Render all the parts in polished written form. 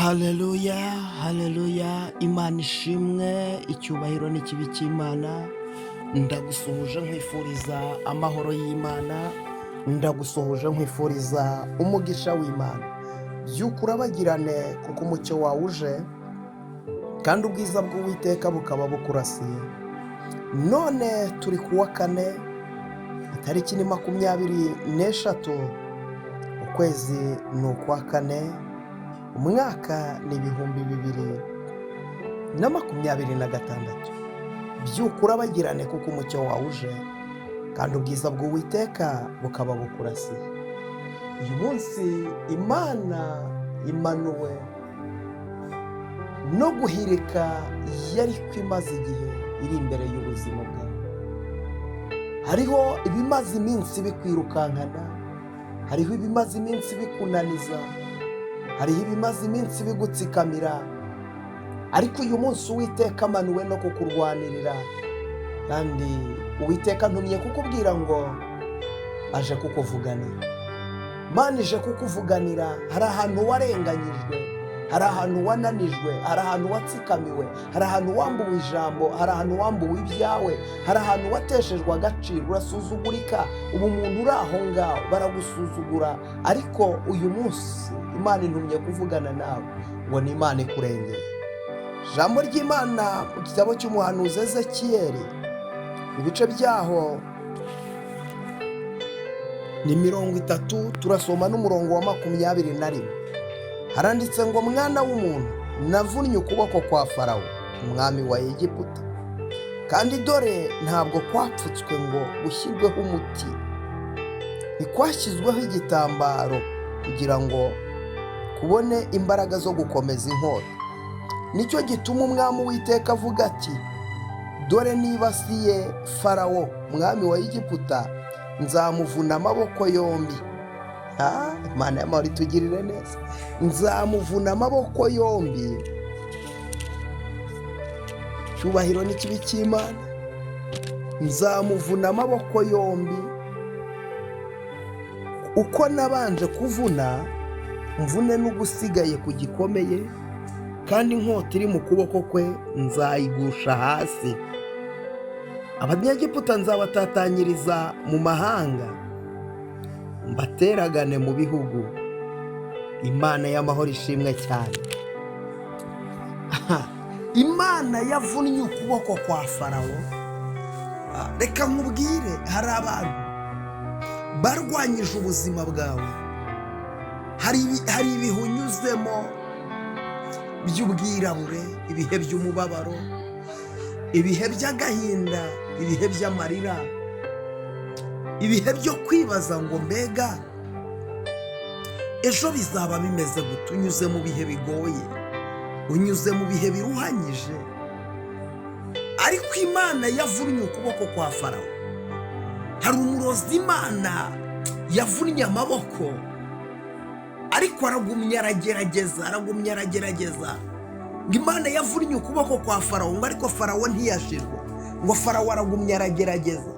Haleluya, haleluya, Imana ishimwe, icyubahiro n'ikibi cy'Imana. Ndagusuhuje nkwifuriza amahoro y'Imana, ndagusuhuje nkwifuriza umugisha w'Imana. Byuka urabagirane kuko umucyo wawe uje, kandi ubwiza bw'Uwiteka bukaba bukurasiye. None turi ku wa kane, itariki ni 23, ukwezi ni ukwa kane, umwaka ni 2026. Byuka urabagirane kuko umucyo wawe uje, kandi ubwiza bw'Uwiteka bukaba bukurasiye. Uyu munsi Imana imanuwe no guhirika yari imaze igihe iri imbere y'ubuzima bwawe. Hariho ibimaze iminsi bikwirukankana, hariho ibimaze iminsi bikunaniza, hariho ibimaze iminsi bigutsikamira, ariko uyu munsi Uwiteka amanuwe no kukurwanirira, kandi Uwiteka ntumye kukubwira ngo aje kukuvuganira. Imana ije kukuvuganira. Hari ahantu warenganyijwe, hari ahantu wananijwe, hari ahantu watsikamiwe, hari ahantu wambuwe ijambo, hari ahantu wambuwe ibyawe, hari ahantu wateshejwe agaciro, urasuzugurika. Ubu umuntu uri aho ngaho baragusuzugura, ariko uyu munsi Imana intumye kuvugana nawe ngo ni Imana ikurengere. Ijambo ry'Imana mu gitabo cy'umuhanuzi Ezekiyeli, ibice byaho ni 30, turasoma n'umurongo wa 21. Haranditse ngo: "Mwana w'umuntu, navunnye ukuboko kwa Farawo umwami wa Egiputa, kandi dore ntabwo kwapfutswe ngo gushyirweho umuti, ntikwashyizweho igitambaro kugira ngo kubone imbaraga zo gukomeza inkota. Nicyo gituma Umwami Uwiteka avuga ati: Dore nibasiye Farawo umwami wa Egiputa, nzamuvuna amaboko yombi." Imana y'amahoro itugirire neza. Nzamuvuna amaboko yombi. Cyubahiro n'ikibi cy'Imana. Nzamuvuna amaboko yombi uko nabanje kuvuna, mvune n'ugusigaye ku gikomeye, kandi inkota iri mu kuboko kwe nzayigusha hasi. Abanyegiputa nzabatatanyiriza mu mahanga, mbateragane mu bihugu. Imana y'amahoro ishimwe cyane. Imana yavunnye ukuboko kwa Farawo. Reka nkubwire, hari abantu barwanyije ubuzima bwawe, hari ibihe unyuzemo by'ubwirabure, ibihe by'umubabaro, ibihe by'agahinda, ibihe by'amarira, ibihe byo kwibaza ngo mbega ejo bizaba bimeze gute. Unyuze mu bihe bigoye, unyuze mu bihe biruhanyije, ariko Imana yavunnye ukuboko kwa Farawo. Hari umurozi Imana yavunnye amaboko, ariko aragumya aragerageza, aragumya aragerageza. Ngo Imana yavunnye ukuboko kwa Farawo, ngo ariko Farawo ntiyashirwa, ngo Farawo aragumya aragerageza.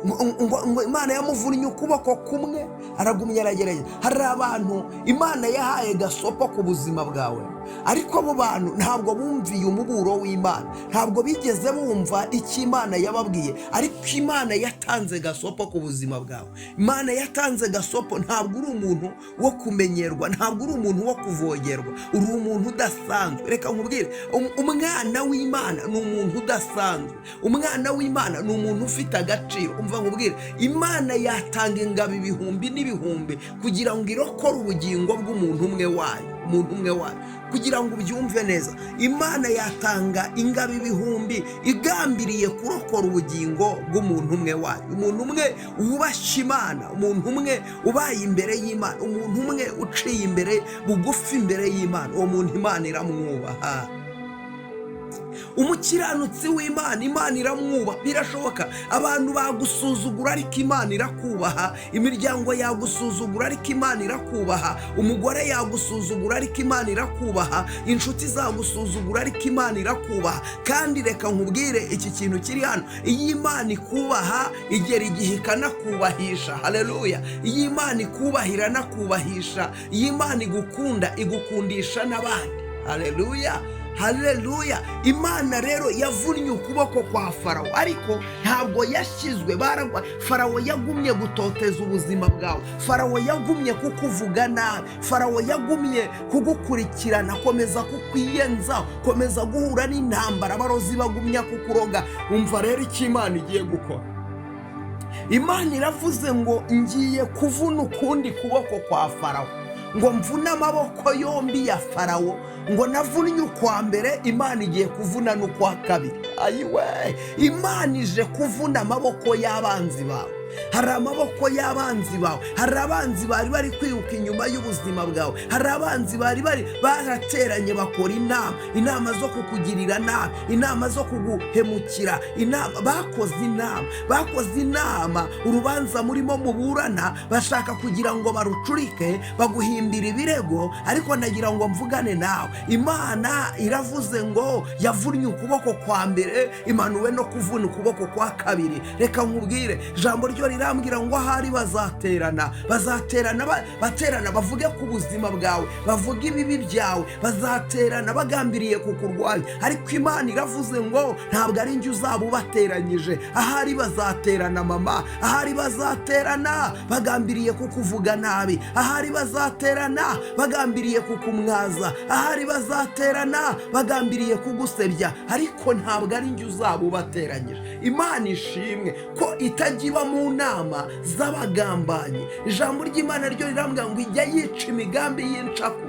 Ngo Imana yamuvunnye ukuboko kumwe, aragumya aragerageza. Hari abantu Imana yahaye gasopo ku buzima bwawe, ariko abo bantu ntabwo bumviye umuburo w'Imana, ntabwo bigeze bumva icyo Imana yababwiye. Ariko Imana yatanze gasopo ku buzima bwawe. Imana yatanze gasopo. Ntabwo uri umuntu wo kumenyerwa, ntabwo uri umuntu wo kuvogerwa, uri umuntu udasanzwe. Reka nkubwire, umwana w'Imana ni umuntu udasanzwe, umwana w'Imana ni umuntu ufite agaciro. Umva nkubwire, Imana yatanga ingabo ibihumbi n'ibihumbi kugira ngo irokore ubugingo bw'umuntu umwe wayo, umuntu umwe wayo. Kugira ngo ubyumve neza, Imana yatanga ingabo ibihumbi igambiriye kurokora ubugingo bw'umuntu umwe wayo, umuntu umwe wubashye Imana, umuntu umwe ubaye imbere y'Imana, umuntu umwe uciye imbere bugufi imbere y'Imana. Uwo muntu Imana iramwubaha. Umukiranutsi w'Imana, Imana iramwubaha. Birashoboka abantu bagusuzugura, ariko Imana irakubaha. Imiryango yagusuzugura, ariko Imana irakubaha. Umugore yagusuzugura, ariko Imana irakubaha. Inshuti zagusuzugura, ariko Imana irakubaha. Kandi reka nkubwire iki kintu kiri hano: iyo Imana ikubaha, igera igihe ikanakubahisha. Haleluya! Iyo Imana ikubaha, iranakubahisha. Iyo Imana igukunda, igukundisha n'abandi. Haleluya, haleluya! Imana rero yavunnye ukuboko kwa Farawo, ariko ntabwo yashyizwe baragwa. Farawo yagumye gutoteza ubuzima bwawe, Farawo yagumye kukuvuga nabi, Farawo yagumye kugukurikirana, komeza kukwiyenza, komeza guhura n'intambara, abarozi bagumya kukuroga. Umva rero icyo Imana igiye gukora. Imana iravuze ngo: "Ngiye kuvuna ukundi kuboko kwa Farawo, ngo mvune amaboko yombi ya Farawo." Ngo navunnye ukwa mbere, Imana igiye kuvuna n'ukwa kabiri. Ayiwe, Imana ije kuvuna amaboko y'abanzi bawe. Hari amaboko y'abanzi bawe, hari abanzi bari bari kwiruka inyuma y'ubuzima bwawe, hari abanzi bari bari barateranye bakora inama, inama zo kukugirira nabi, inama zo kuguhemukira, inama bakoze, inama bakoze, inama urubanza murimo muburana bashaka kugira ngo barucurike, baguhimbira ibirego. Ariko nagira ngo mvugane nawe, Imana iravuze ngo yavunnye ukuboko kwa mbere, imanuwe no kuvuna ukuboko kwa kabiri. Reka nkubwire, ijambo ryo rirambwira ngo ahari bazaterana, bazaterana, baterana bavuge ku buzima bwawe, bavuge ibibi byawe, bazaterana bagambiriye kukurwanya, ariko Imana iravuze ngo ntabwo ari njye uzaba ubateranyije. Ahari bazaterana, mama, ahari bazaterana bagambiriye kukuvuga nabi, ahari bazaterana bagambiriye kukumwaza, ahari bazaterana bagambiriye kugusebya, ariko ntabwo ari njye uzaba ubateranyije. Imana ishimwe ko itajya iba mu nama z'abagambanyi. Ijambo ry'Imana ryo rirambwira ngo ijya yica imigambi y'incaku,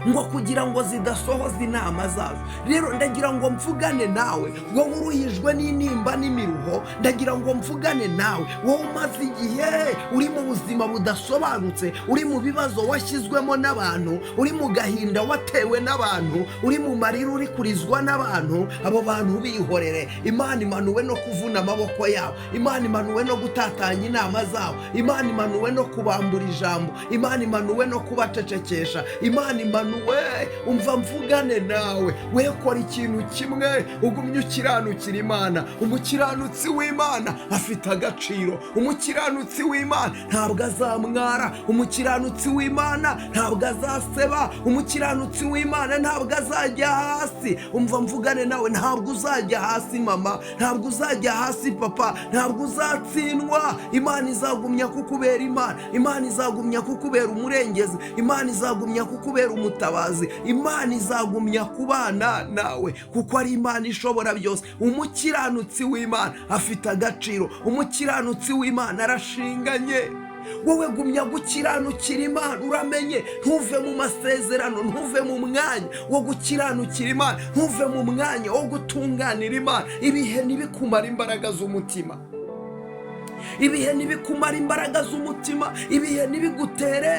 ngo kugira ngo zidasohoza inama zazo. Rero ndagira ngo mvugane nawe, wowe uruhijwe n'intimba n'imiruho. Ndagira ngo mvugane nawe, wowe umaze igihe uri mu buzima budasobanutse, uri mu bibazo washyizwemo n'abantu, uri mu gahinda watewe n'abantu, uri mu marira uri kurizwa n'abantu. Abo bantu bihorere. Imana imanuwe no kuvuna amaboko yabo, Imana imanuwe no gutatanya inama zabo, Imana imanuwe no kubambura ijambo, Imana imanuwe no kubacecekesha, Imana imanuwe. Umva mvugane nawe, we kora ikintu kimwe: ugumye ukiranukira Imana. Umukiranutsi w'Imana afite agaciro. Umukiranutsi w'Imana ntabwo azamwara, umukiranutsi w'Imana ntabwo azaseba, umukiranutsi w'Imana ntabwo azajya hasi. Umva mvugane nawe, ntabwo uzajya hasi mama, ntabwo uzajya hasi papa, ntabwo uzatsindwa. Imana izagumya kukubera Imana, Imana izagumya kukubera umurengezi, Imana izagumya kukubera umutabazi, Imana izagumya kubana nawe kuko ari Imana ishobora byose. Umukiranutsi w'Imana afite agaciro, umukiranutsi w'Imana arashinganye. Wowe gumya gukiranukira Imana, uramenye ntuve mu masezerano, ntuve mu mwanya wo gukiranukira Imana, ntuve mu mwanya wo gutunganira Imana. Ibihe ntibikumara imbaraga z'umutima, ibihe ntibikumara imbaraga z'umutima, ibihe ntibigutere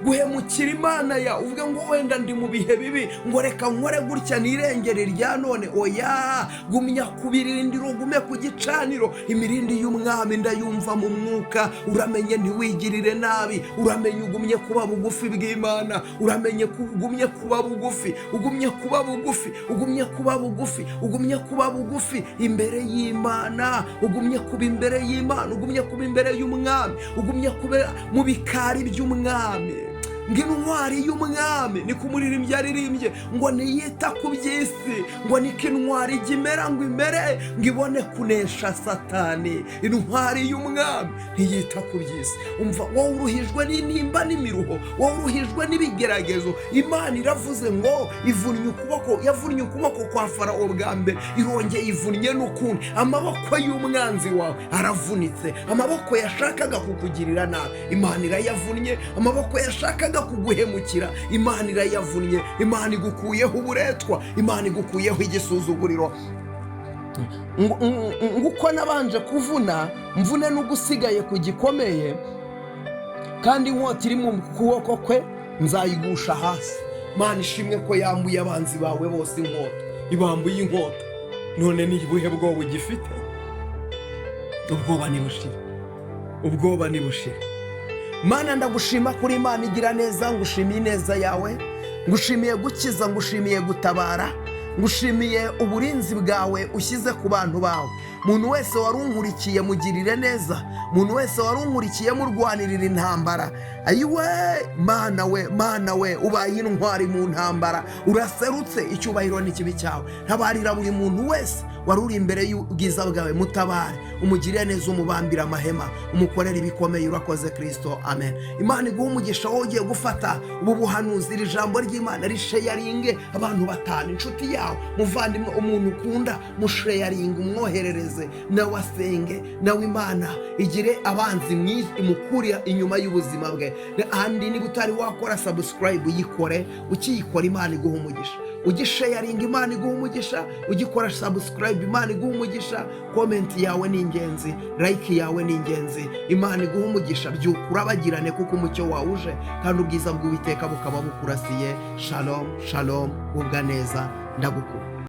guhemukira Imana ya uvuge ngo wenda ndi mu bihe bibi, ngo reka nkore gutya nirengere irya none. Oya, gumya ku birindiro, ugume ku gicaniro. Imirindi y'umwami ndayumva mu mwuka. Uramenye ntiwigirire nabi, uramenye ugumye kuba bugufi bw'Imana, uramenye ugumye kuba bugufi, ugumye kuba bugufi, ugumye kuba bugufi, ugumye kuba bugufi imbere y'Imana, ugumye kuba imbere y'Imana, ugumye kuba imbere y'umwami, ugumye kuba mu bikari by'umwami. Ngo intwari y'umwami, niko umuririmbyi yaririmbye, ngo ntiyita ku by'isi, ngo niko intwari ijya imera, ngo imere ngo ibone kunesha Satani. Intwari y'umwami ntiyita ku by'isi. Umva, wowe uruhijwe n'intimba n'imiruho, wowe uruhijwe n'ibigeragezo, Imana iravuze ngo ivunnye ukuboko. Yavunnye ukuboko kwa Farawo bwa mbere, irongeye ivunnye n'ukundi. Amaboko y'umwanzi wawe aravunitse. Amaboko yashakaga kukugirira nabi, Imana irayavunnye. Amaboko yashakaga kuguhemukira, Imana irayavunnye. Imana igukuyeho uburetwa, Imana igukuyeho igisuzuguriro. Ngo uko nabanje kuvuna, mvune n'ugusigaye ku gikomeye, kandi inkota iri mu kuboko kwe nzayigusha hasi. Mana ishimwe ko yambuye abanzi bawe bose inkota. Ibambuye inkota. None ni ubuhe bwoba ugifite? Ubwoba nibushire, ubwoba nibushire. Mana, ndagushima kuri Imana igira neza. Ngushimiye ineza yawe, ngushimiye gukiza, ngushimiye gutabara, ngushimiye uburinzi bwawe ushyize ku bantu bawe. Muntu wese wari unkurikiye, mugirire neza. Muntu wese wari unkurikiye, murwanirira intambara. Ayiwe Mana we, Mana we, ubaye intwari mu ntambara, uraserutse, icyubahiro n'ikibi cyawe. Ntabarira buri muntu wese wari uri imbere y'ubwiza bwawe, mutabare, umugirire neza, umubambire amahema, umukorere ibikomeye. Urakoze Kirisito, amen. Imana iguha umugisha wowe ugiye gufata ubu buhanuzi. Iri jambo ry'Imana risharinge abantu batanu, inshuti yawe, muvandimwe, umuntu ukunda, musharinge, umwoherereze, nawe asenge, nawe Imana igire abanzi imukurira inyuma y'ubuzima bwe. Andi niba utari wakora subscribe, yikore. Ukiyikora, Imana iguha umugisha. Ugisharinga, Imana iguha umugisha. Ugikora subscribe, Imana iguha umugisha. Comment yawe ni ingenzi, like yawe ni ingenzi. Imana iguha umugisha. Byuka urabagirane, kuko umucyo wawe uje kandi ubwiza bw'Uwiteka bukaba bukurasiye. Shalom, shalom, gubwa neza, ndagukunda.